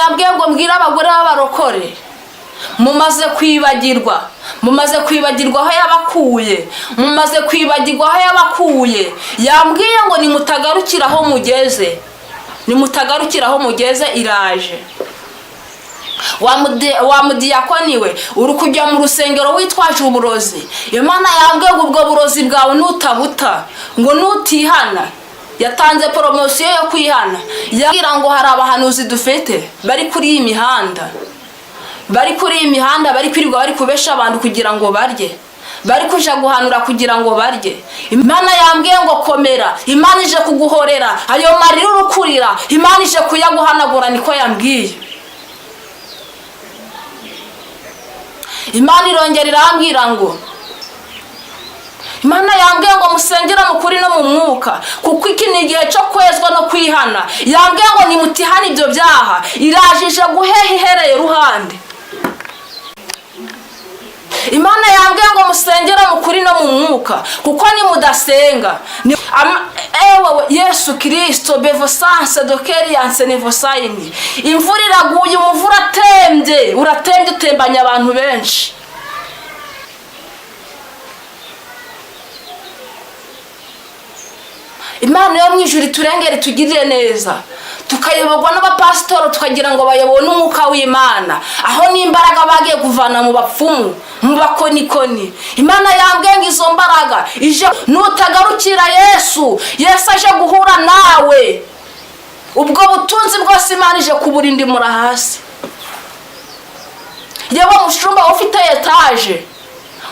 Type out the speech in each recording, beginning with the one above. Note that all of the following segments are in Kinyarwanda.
Yambwiye ngo mbwire abagore b'abarokore: mumaze kwibagirwa, mumaze kwibagirwa aho yabakuye, mumaze kwibagirwa aho yabakuye. Yambwiye ngo nimutagarukira aho mugeze, nimutagarukira aho mugeze, iraje. Wa mudiyakoni we uri kujya mu rusengero witwaje uburozi, Imana yambwiye ngo ubwo burozi bwawe nutabuta, ngo nutihana, yatanze poromosiyo yo kwihana. Yabwira ngo hari abahanuzi dufite bari kuri iyi mihanda, bari kuri iyi mihanda, bari kwirirwa bari kubesha abantu kugira ngo barye, bari kuja guhanura kugira ngo barye. Imana yambwiye ngo komera, Imana ije kuguhorera ayo marira uri kurira, Imana ije kuyaguhanagura, niko yambwiye. Imana irongera irambwira ngo, Imana yambwiye ngo musengere mu kuri no mu mwuka, kuko iki ni igihe cyo kwezwa no kwihana. Yambwiye ngo nimutihane ibyo byaha, irajije guheha ihereye ruhande. Imana yambwiye ngo musengere mu kuri no mu mwuka, kuko nimudasenga ewe Yesu Kirisito bevosanse dokeriyanse nevosayini. Imvura iraguye, umuvura uratembye, uratembye, utembanya abantu benshi. Imana yo mu ijuru iturengere, itugirire neza. Tukayoborwa n'abapasitoro, tukagira ngo bayobowe n'umwuka w'Imana, aho n'imbaraga bagiye kuvana mu bapfumu, mu bakonikoni. Imana yambwiye ngo izo mbaraga ije, nutagarukira Yesu, Yesu aje guhura nawe. Ubwo butunzi bwose Imana ije kuburindimura hasi. Yewe mushumba ufite etaje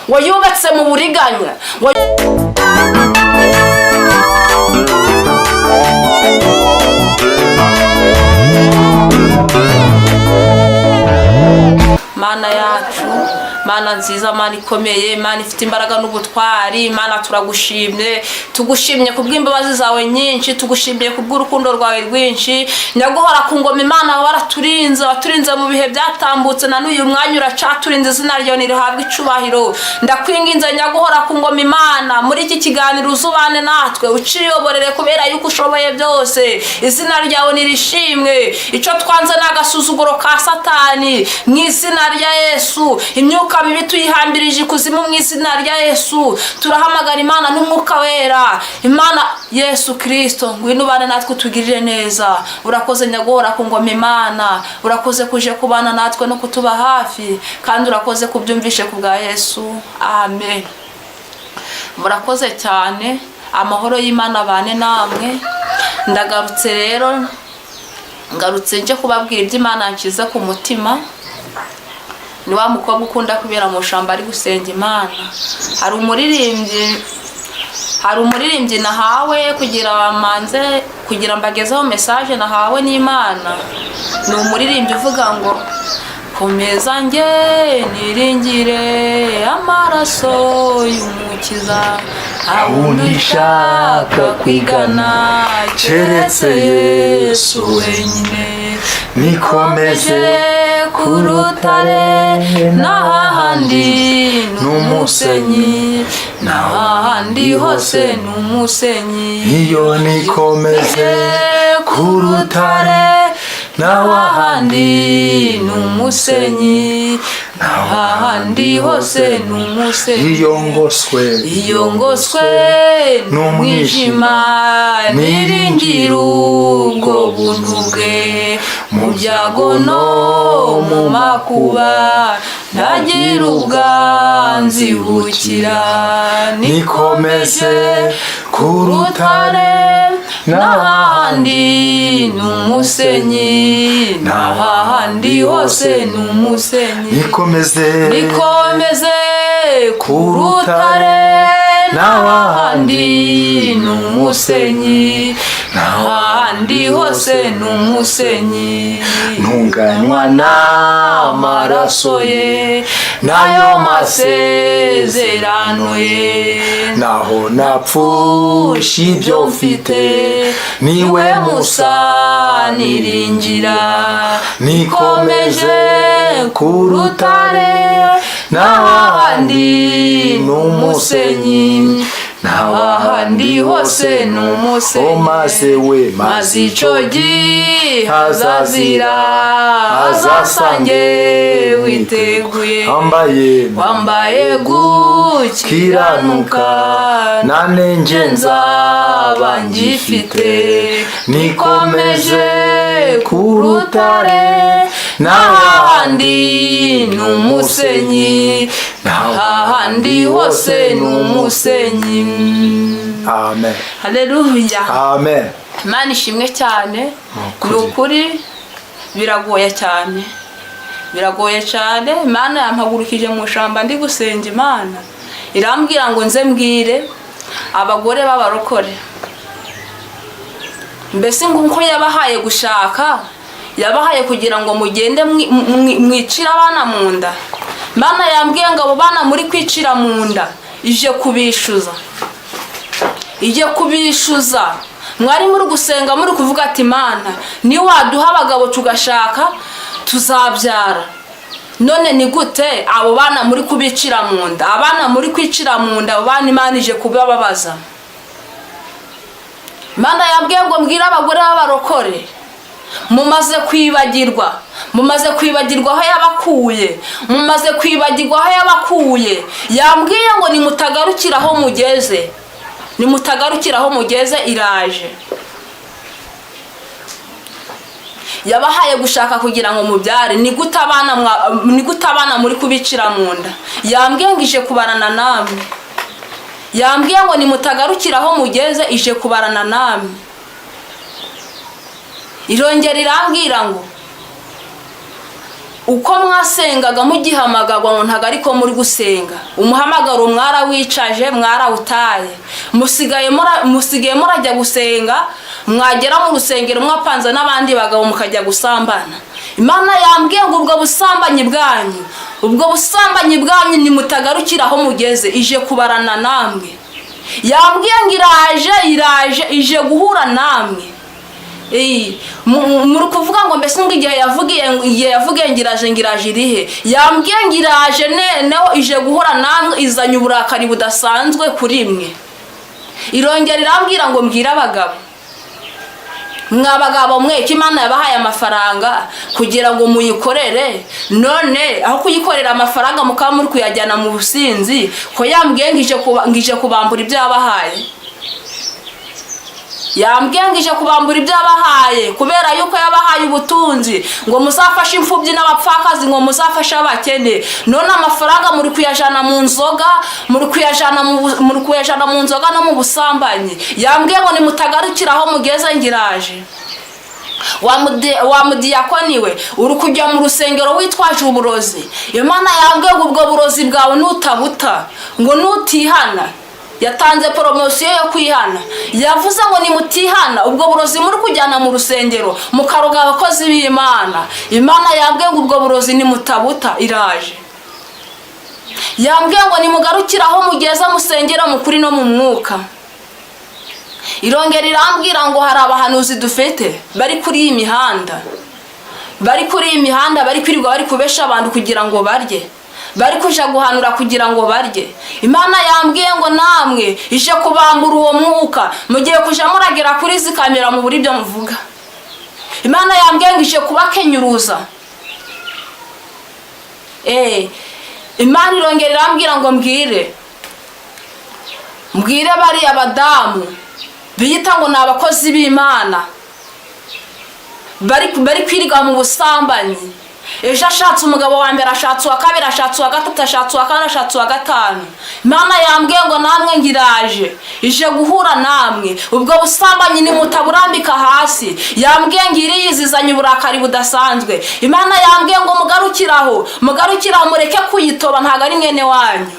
wayubatse mu buriganya. Mana yacu, Mana nziza, Mana ikomeye, Mana ifite imbaraga n'ubutwari, Mana turagushimye, tugushimye kubw'imbabazi zawe nyinshi, tugushimiye kubw'urukundo rwawe rwinshi. Nyaguhora ku ngoma, Imana waraturinze, waturinze mu bihe byatambutse, na n'uyu mwanya uracaturinze, izina ryawe nirihabwe icubahiro. Ndakwinginze nyaguhora ku ngoma, Imana, muri iki kiganiro uzubane natwe, uciyoborere kubera yuko ushoboye byose, izina ryawe nirishimwe. Icyo twanze ni agasuzuguro ka Satani mu izina rya Yesu. Imyuka mibi tuyihambirije ikuzimu mu izina rya Yesu. Turahamagara Imana n'umwuka wera. Imana Yesu Kirisito, ngwino ubane natwe, utugirire neza. Urakoze nyaguhora ku ngoma, Imana, urakoze kuje kubana natwe no kutuba hafi, kandi urakoze kubyumvishe ku bwa Yesu, amen. Murakoze cyane, amahoro y'Imana abane namwe. Ndagarutse rero, ngarutse nje kubabwira ibyo Imana nshyize ku mutima. Ni wa mukobwa ukunda kubera mu shamba ari gusenga Imana. Hari umuririmbyi nahawe kugira manze kugira mbagezeho message nahawe n'Imana. Ni umuririmbyi uvuga ngo: "Komeza nge niringire amaraso y'Umukiza, nta wundi nshaka kwigana keretse Yesu wenyine. Nikomeje ku rutare, n'ahandi ni umusenyi, n'ahandi hose ni umusenyi." Iyo nikomeze ku rutare, n'ahandi ni umusenyi, n'ahandi hose ni umusenyi. Iyo ngoswe, Iyo ngoswe n'umwijima, niringira ubwo buntu bwe. Mu byago no mu makuba, ntagira ubwanzibukira. Nikomeze ku rutare, n'ahandi ni umusenyi, n'ahandi hose ni umusenyi. Nikomeze, Nikomeze ku rutare, n'ahandi ni umusenyi, n'ahandi hose ni umusenyi. Ntunganywa n'amaraso ye, n'ayo masezerano ye. Naho napfusha ibyo mfite, niwe musa niringira. Nikomeje ku rutare, n'ahandi ni umusenyi. Ahandi hose ni umusenyi. Maze we, maze icyo gihe hazazira azasange witeguye, wambaye, wambaye gukiranuka, nanenge nzaba ngifite. Nikomeje ku rutare, n'ahandi ni umusenyi, ahandi hose ni umusenyi. Amen. Haleluya. Amen. Imana ishimwe cyane. Ni Ni ukuri biragoye cyane, biragoye cyane. Imana yampagurukije mu ishyamba ndi gusenga, Imana irambwira ngo nze mbwire abagore b'abarokore, mbese nguko yabahaye gushaka, yabahaye kugira ngo mugende mwicire abana mu nda. Imana yambwiye ngo abo bana muri kwicira mu nda ije kubishyuza, ijye kubishyuza. Mwari muri gusenga, muri kuvuga ati: "Imana niwaduha abagabo tugashaka tuzabyara." None ni gute abo bana muri kubicira mu nda? Abana muri kwicira mu nda, abo bana Imana ije kubababaza. Imana yabwiye ngo mbwire abagore b'abarokore: mumaze kwibagirwa, mumaze kwibagirwa aho yabakuye, mumaze kwibagirwa aho yabakuye. Yambwiye ngo nimutagarukira aho mugeze, nimutagarukira aho mugeze, iraje. Yabahaye gushaka kugira ngo mubyare. Ni gute abana muri kubicira mu nda? Yambwiye ngo ije kubarana namwe. Yambwiye ngo nimutagarukira aho mugeze, ije kubarana namwe. Irongera irambwira ngo uko mwasengaga mugihamagagwa, ngo ntabwo ariko muri gusenga. Umuhamagaro mwarawicaje, mwarawutaye. Musigaye murajya gusenga, mwagera mu rusengero mwapanze n'abandi bagabo, mukajya gusambana. Imana yambwiye ngo ubwo busambanyi bwanyu, ubwo busambanyi bwanyu, nimutagarukira aho mugeze, ije kubarana namwe. Yambwiye ngo iraje, iraje, ije guhura namwe. Muri kuvuga ngo mbese ngo igihe yavugiye ngo iraje, ngo iraje irihe? Yambwiye ngo iraje neho, ije guhura namwe, izanye uburakari budasanzwe kuri mwe. Irongera irambwira ngo mbwire abagabo: mwa bagabo mwe, ko Imana yabahaye amafaranga kugira ngo muyikorere, none aho kuyikorera amafaranga mukaba muri kuyajyana mu businzi, ko yambwiye ngo ije kubambura ibyo yabahaye? Yambwiye ngo ije kubambura ibyo yabahaye, kubera yuko yabahaye ubutunzi ngo muzafashe imfubyi n'abapfakazi, ngo muzafashe abakene. None amafaranga muri kuyajana mu nzoga, muri kuyajana mu nzoga no mu busambanyi. Yambwiye ngo nimutagarukira aho mugeze, ngiraje. Wa mudiyakoni we, uri kujya mu rusengero witwaje uburozi. Imana yambwiye ngo ubwo burozi bwawe nutabuta, ngo nutihana, yatanze poromosiyo yo kwihana. Yavuze ngo nimutihana, ubwo burozi muri kujyana mu rusengero mukaroga abakozi b'Imana, Imana yambwiye ngo ubwo burozi nimutabuta, iraje. Yambwiye ngo nimugarukire aho mugeze, musengera mu kuri no mu mwuka. Irongera irambwira ngo hari abahanuzi dufite bari kuri iyi mihanda, bari kuri iyi mihanda, bari kwirirwa bari kubesha abantu kugira ngo barye, bari kuja guhanura kugira ngo barye. Imana yambwiye ngo namwe ije kubambura uwo mwuka, mugiye kuja muragera kuri izi kamera mu buri ibyo muvuga. Imana yambwiye ngo ije kubakenyuruza. Imana irongera irambwira ngo mbwire bariya badamu biyita ngo ni abakozi b'Imana, bari kwirirwa mu busambanyi. Ejo ashatse umugabo wa mbere, ashatse uwa kabiri, ashatse uwa gatatu, ashatse uwa kane, ashatse uwa gatanu. Imana yambwiye ngo namwe ngiraje, ije guhura namwe. Ubwo busambanyi nimutaburambika hasi, yambwiye ngo iriyizizanye uburakari budasanzwe. Imana yambwiye ngo mugarukiraho, mugarukiraho, mureke kuyitoba, ntabwo ari mwene wanyu.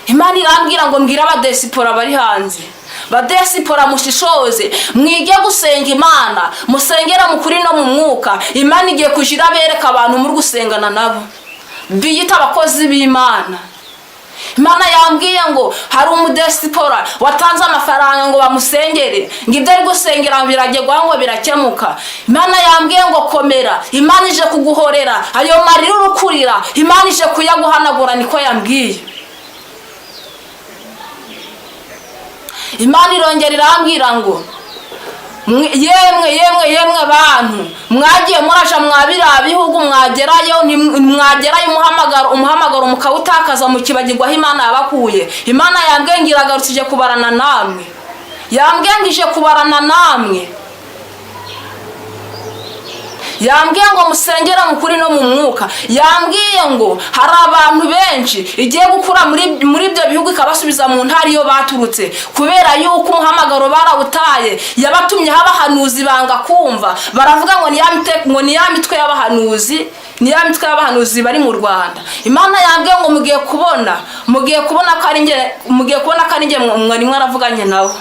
Imana irambwira ngo mbwire abadesipora bari hanze: badesipora, mushishoze, mwige gusenga Imana, musengera mu kuri no mu mwuka. Imana igiye kuja irabereka abantu muri gusengana nabo biyita abakozi b'Imana. Imana yambwiye ngo hari umudesipora watanze amafaranga ngo bamusengere, ngo ibyo ari gusengera biragerwaho, ngo birakemuka. Imana yambwiye ngo komera, Imana ije kuguhorera ayo marira uri kurira, Imana ije kuyaguhanagura, niko yambwiye. Imana irongera irambwira ngo yemwe yemwe yemwe bantu mwagiye muraja mwabira bihugu, mwagerayo mwagerayo umuhamagaro mukawutakaza, mukibagirwa aho Imana yabakuye. Imana yambwiye ngo iragarutse, ije kubarana namwe. Yambwiye ngo ije kubarana namwe. Yambwiye ngo musengere mu kuri no mu mwuka. Yambwiye ngo hari abantu benshi igiye gukura muri ibyo bihugu, ikabasubiza mu ntara iyo baturutse, kubera yuko umuhamagaro barawutaye. Yabatumyeho abahanuzi banga kumva, baravuga ngo ni ya mitwe y'abahanuzi, ni ya mitwe y'abahanuzi bari mu Rwanda. Imana yambwiye ngo mugiye kubona ko ari njye, mugiye kubona ko ari njye mwari mwaravuganye nawe.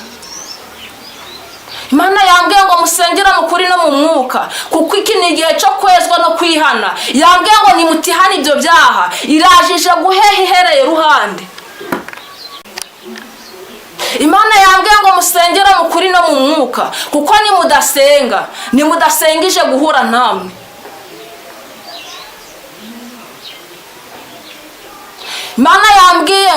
Imana yambwiye ngo musengere mu kuri no mu mwuka, kuko iki ni igihe cyo kwezwa no kwihana. Yambwiye ngo nimutihane ibyo byaha, irajije guheha ihereye ruhande. Imana yambwiye ngo musengere mu kuri no mu mwuka, kuko nimudasenga ije guhura namwe. Imana yambwiye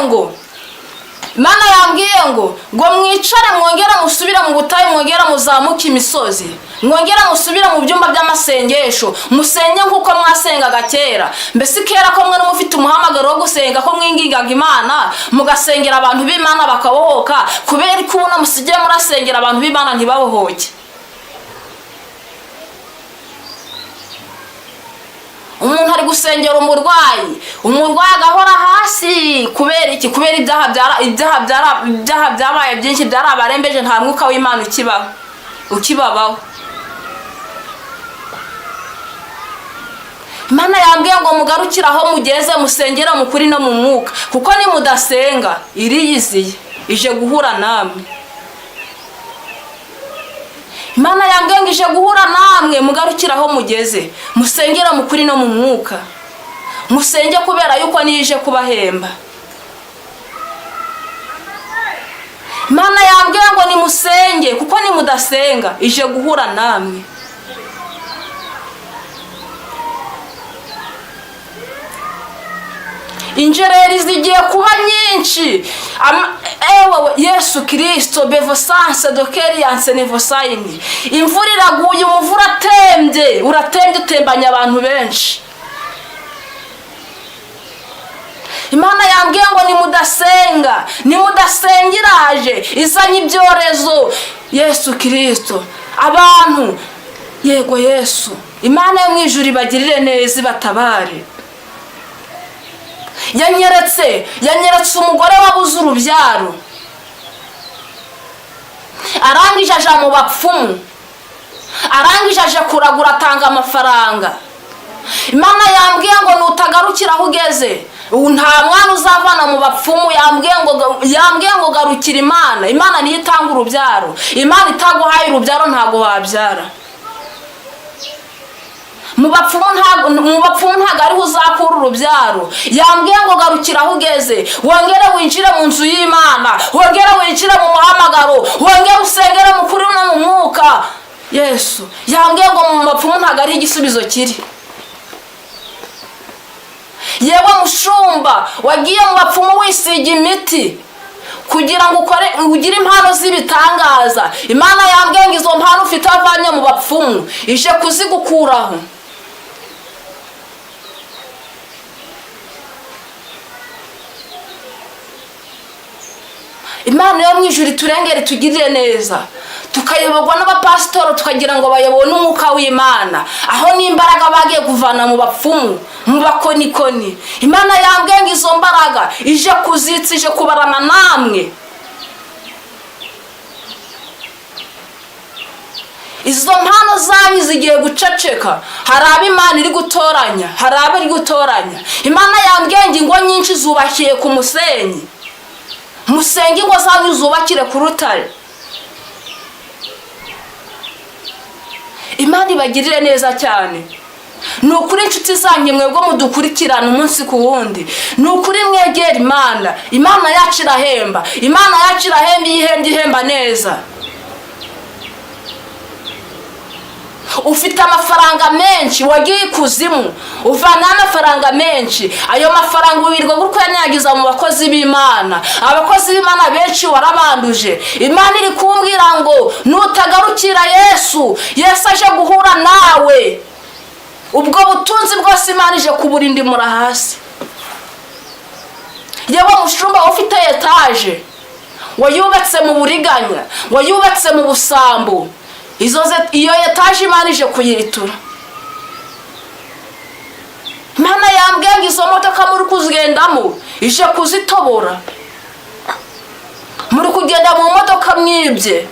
ngo mwicare, mwongere musubire mu butayu, mwongere muzamuke imisozi, mwongere musubire mu byumba by'amasengesho, musenge nk'uko mwasengaga kera. Mbese kera ko mwe mufite umuhamagaro wo gusenga, ko mwingingaga Imana, mugasengera abantu b'Imana bakabohoka, kubera ko ubona musigaye murasengera abantu b'Imana ntibabohoke? Umuntu ari gusengera umurwayi, umurwayi agahora hasi. Kubera iki? Kubera ibyaha byabaye byinshi, byarabarembeje, nta mwuka w'Imana ukibaho, ukibabaho. Imana yambwiye ngo mugarukire aho mugeze, musengere mu kuri no mu mwuka, kuko nimudasenga iriyiziye, ije guhura namwe. Imana yambwiye ngo ije guhura namwe. Mugarukire aho mugeze, musengere mu kuri no mu mwuka, musenge kubera yuko niyo ije kubahemba. Imana yambwiye ngo nimusenge, kuko nimudasenga ije guhura namwe. Injereri zigiye kuba nyinshi. Ewe Yesu Kirisito, bevosanse dokeriyanse nevosayini. Imvura iraguye, umuvura uratembye, uratembye, utembanya abantu benshi. Imana yambwiye ngo nimudasenga, nimudasenga iraje izanye ibyorezo. Yesu Kirisito, abantu, yego Yesu, Imana yo mu ijuru ibagirire neza, ibatabare. Yanyeretse umugore wabuze urubyaro, arangije aja mu bapfumu, arangije aje kuragura, atanga amafaranga. Imana yambwiye ngo nutagarukira aho ugeze, ubu nta mwana uzavana mu bapfumu. Yambwiye ngo garukira Imana. Imana niyo itanga urubyaro. Imana itaguhaye urubyaro ntabwo wabyara. Mu bapfumu ntabwo ariho uzakura urubyaro. Yambwiye ngo garukira aho ugeze, wongere winjire mu nzu y'Imana, wongere winjire mu muhamagaro, wongere usengere mu kuri no mu mwuka. Yesu yambwiye ngo mu bapfumu ntabwo ariho igisubizo kiri. Yewe mushumba wagiye mu bapfumu wisiga imiti kugira ngo ukore ugire impano z'ibitangaza, Imana yambwiye ngo izo mpano ufite avanye mu bapfumu ije kuzigukuraho. Imana yo mu ijuru iturengere, itugirire neza. Tukayoborwa n'abapasitori, tukagira ngo bayobowe n'umwuka w'Imana, aho n'imbaraga bagiye kuvana mu bapfumu, mu bakonikoni. Imana yambwiye ngo izo mbaraga ije kuzitsa, ije kubarana namwe. Izo mpano zanyu zigiye guceceka. Hari abo Imana iri gutoranya, hari abo iri gutoranya. Imana yambwiye ngo ingo nyinshi zubakiye ku musenyi, musenge ingo zanyu zubakire ku rutare. Imana ibagirire neza cyane. Ni ukuri, inshuti zanyu mwebwe mudukurikirana umunsi ku wundi, ni ukuri mwegera Imana. Imana yacu irahemba, Imana yacu irahemba. Iyo ihembye ihemba neza. Ufite amafaranga menshi, wagiye ikuzimu uvanaho amafaranga menshi. Ayo mafaranga wirirwa uri kuyanyagiza mu bakozi b'Imana. Abakozi b'Imana benshi warabanduje. Imana iri kumbwira ngo nutagarukira Yesu, Yesu aje guhura nawe. Ubwo butunzi bwose Imana ije kuburindimura hasi. Yewe mushumba ufite etaje wayubatse mu buriganya, wayubatse mu busambo, iyo etaje Imana ije kuyitura. Imana yambwiye ngo izo modoka muri kuzigendamo ije kuzitobora. Muri kugenda mu modoka mwibye.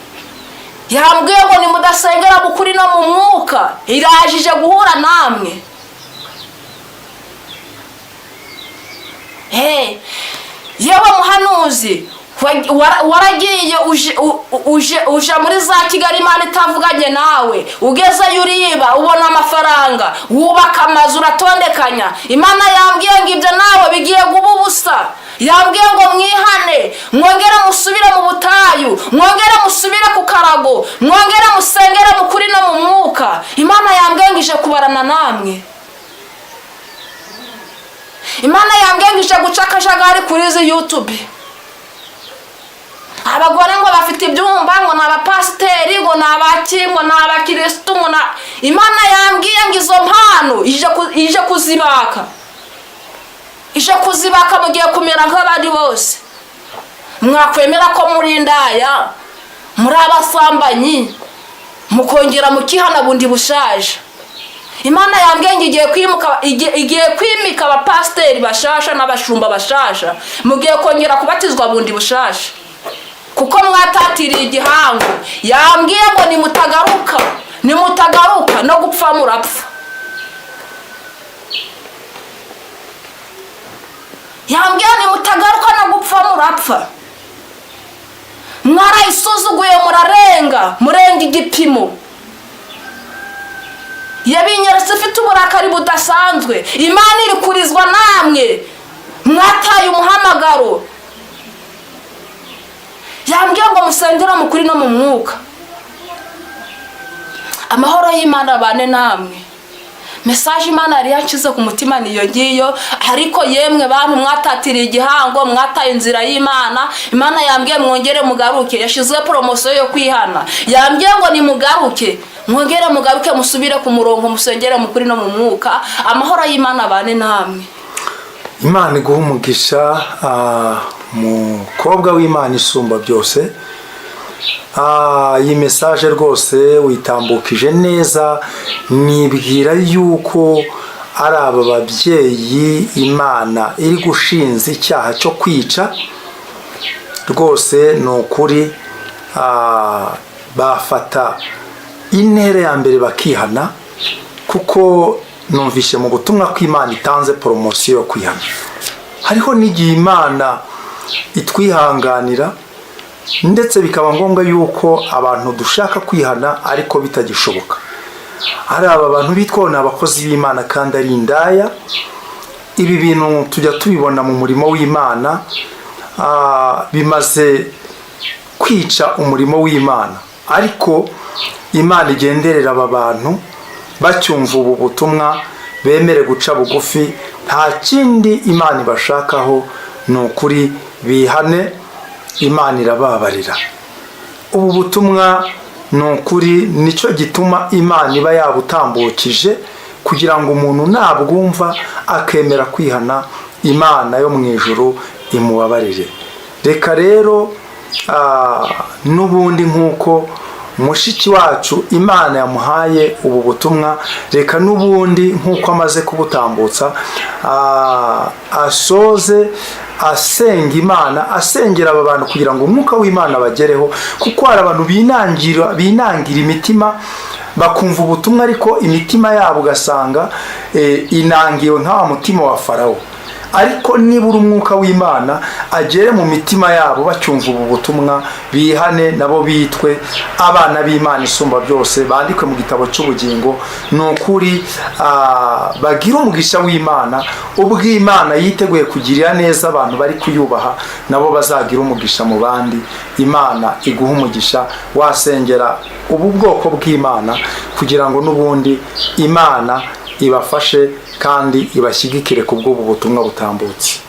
Yambwiye ngo nimudasengera mu kuri no mu mwuka, iraje ije guhura namwe. Hey, yewe muhanuzi, waragiye uje muri za Kigali Imana itavuganye nawe. Ugezeyo uriba, ubona amafaranga, wubaka amazu, uratondekanya. Imana yambwiye ngo ibyo nawe bigiye guba ubusa. Yambwiye ngo mwihane, mwongere musubire mu butayu, mwongere musubire ku karago, mwongere musengere mu kuri no mu mwuka. Imana yambwiye ngo ije kubarana namwe. Imana yambwiye ngo ije guca akajagari kuri izi YouTube. Abagore ngo bafite ibyumba, ngo ni abapasiteri, ngo ni abaki, ngo ni abakirisitu, ngo na Imana yambwiye ngo izo mpano ije kuzibaka, ije kuzibaka. Mugiye kumera nk'abandi bose. Mwakwemera ko muri indaya, muri abasambanyi, mukongera mukihana bundi bushaje. Imana yambwiye ngo igiye kwimika abapasiteri bashasha n'abashumba bashasha. Mugiye kongera kubatizwa bundi bushasha kuko mwatatiriye igihango. Yambwiye ngo nimutagaruka, nimutagaruka, no gupfa murapfa. Yambwiye nimutagaruka no gupfa murapfa. Mwarayisuzuguye, murarenga, murenga igipimo. Yabinyeretse ifite uburakari budasanzwe. Imana iri kurizwa namwe mwataye umuhamagaro. Yambwiye ngo musengere mu kuri no mu mwuka. Amahoro y'Imana abane namwe. Message Imana yari yanshyize ku mutima niyo ngiyo. Ariko yemwe bantu mwatatiriye igihango, mwataye inzira y'Imana, Imana yambwiye mwongere mugaruke. Yashyizeho poromosiyo yo kwihana. Yambwiye ngo nimugaruke, mwongere mugaruke, musubire ku murongo, musengere mu kuri no mu mwuka. Amahoro y'Imana abane namwe. Imana iguha umugisha, mukobwa w'Imana isumba byose. Iyi message rwose witambukije neza. Nibwira yuko ari aba babyeyi Imana iri gushinza icyaha cyo kwica. Rwose ni ukuri, bafata intera ya mbere bakihana, kuko numvishe mu butumwa ko Imana itanze poromosiyo yo kwihana. Hariho n'igihe Imana itwihanganira, ndetse bikaba ngombwa yuko abantu dushaka kwihana ariko bitagishoboka. Hari aba bantu bitwa ni abakozi b'Imana kandi ari indaya. Ibi bintu tujya tubibona mu murimo w'Imana, bimaze kwica umurimo w'Imana. Ariko Imana igenderera aba bantu bacyumva ubu butumwa, bemere guca bugufi. Nta kindi Imana ibashakaho, ni ukuri bihane, Imana irababarira. Ubu butumwa ni ukuri, nicyo gituma Imana iba yabutambukije, kugira ngo umuntu nabwumva akemera kwihana, Imana yo mu ijuru imubabarire. Reka rero, n'ubundi nk'uko mushiki wacu Imana yamuhaye ubu butumwa, reka n'ubundi nk'uko amaze kubutambutsa, asoze asenga Imana, asengera aba bantu kugira ngo umwuka w'Imana bagereho, kuko hari abantu binangira imitima, bakumva ubutumwa ariko imitima yabo ugasanga inangiwe nka wa mutima wa Farawo. Ariko nibura umwuka w'Imana agere mu mitima yabo bacyumva ubu butumwa, bihane nabo bitwe abana b'Imana isumba byose, bandikwe mu gitabo cy'ubugingo. Ni ukuri bagire umugisha w'Imana. Ubw'Imana yiteguye kugirira neza abantu bari kuyubaha, nabo bazagira umugisha mu bandi. Imana iguha umugisha. Wasengera ubu bwoko bw'Imana kugira ngo n'ubundi Imana ibafashe kandi ibashyigikire ku bw'ubu butumwa butambutse.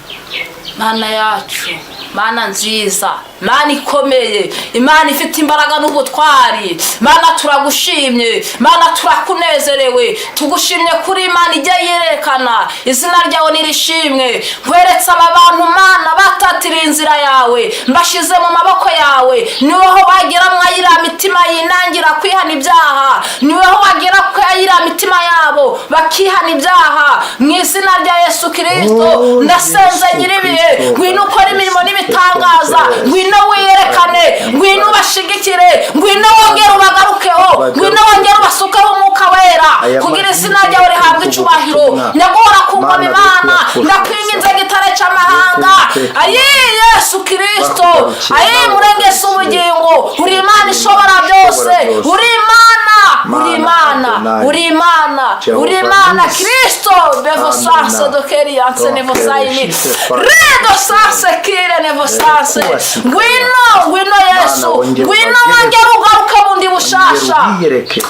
Mana yacu, Mana nziza, Mana ikomeye, Imana ifite imbaraga n'ubutwari, Mana turagushimye, Mana turakunezerewe, tugushimye kuri Imana ijya yerekana izina ryawe nirishimwe. Nkweretse aba bantu, Mana, batatiriye inzira yawe, mbashize mu maboko yawe. Niweho wagira mwayiriya mitima yinangira kwihana ibyaha, niweho wagira kwayiriya mitima yabo bakihana ibyaha mu izina rya Yesu Kirisito. Oh, Ndasenze, Yesu nyiribihe, Kristo. ngwino ukore imirimo n'ibitangaza, ngwino wiyerekane, ngwino ubashigikire, ngwino wongere ubagarukeho, ngwino wongere ubasukeho Umwuka Wera Aya kugira izina mahirwe ryawe rihabwe yo icyubahiro. ubutumwa. Nyagora ku ngoma, Mana, Imana, dukwiye ndakwinginze, gitare cy'amahanga, Dukwiye ayi Yesu Kirisito, Bakugarukiye ayi nawe, murengesi ubugingo, uri Imana ishobora byose, byose. uri Imana, uri Mana, Imana, Adonai. uri Imana, uri Jehovah Imana. Nissi. Kristo bevosanse Amina. dokeriyanse nevosaini Dokereshite redo sanse kire nevosanse. Kubasikana. Ngwino, ngwino Yesu, wongere ngwino ubagere. wongere ugaruke bundi bushasha. Ongera ubiyereke.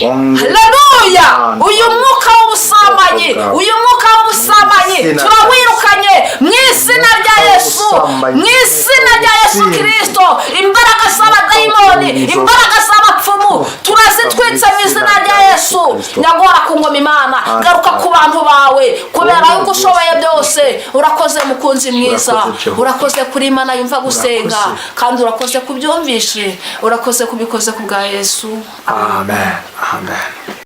Ongera Haleluya! Imana. Uyu mwuka w'ubusambanyi, Ubwoko bwawe. uyu mwuka w'ubusambanyi Mu izina turawirukanye mu izina rya Umwuka Yesu, w'ubusambanyi. mu izina rya Yesu Umwuka Kirisito. Imbaraga z'abadayimoni, w'inzoka. imbaraga z'abapfumu turazitwitse mu izina rya Yesu. Kristo. Nyagora ku ngoma, Imana, Amen. garuka ku bantu bawe kubera Amen. yuko ushoboye byose. Urakoze, mukunzi mwiza. Urakoze, Jehova. Urakoze kuri Imana yumva gusenga, Urakoze. kandi urakoze kubyumvishe, urakoze kubikoze ku bwa Yesu. Amen. Amen.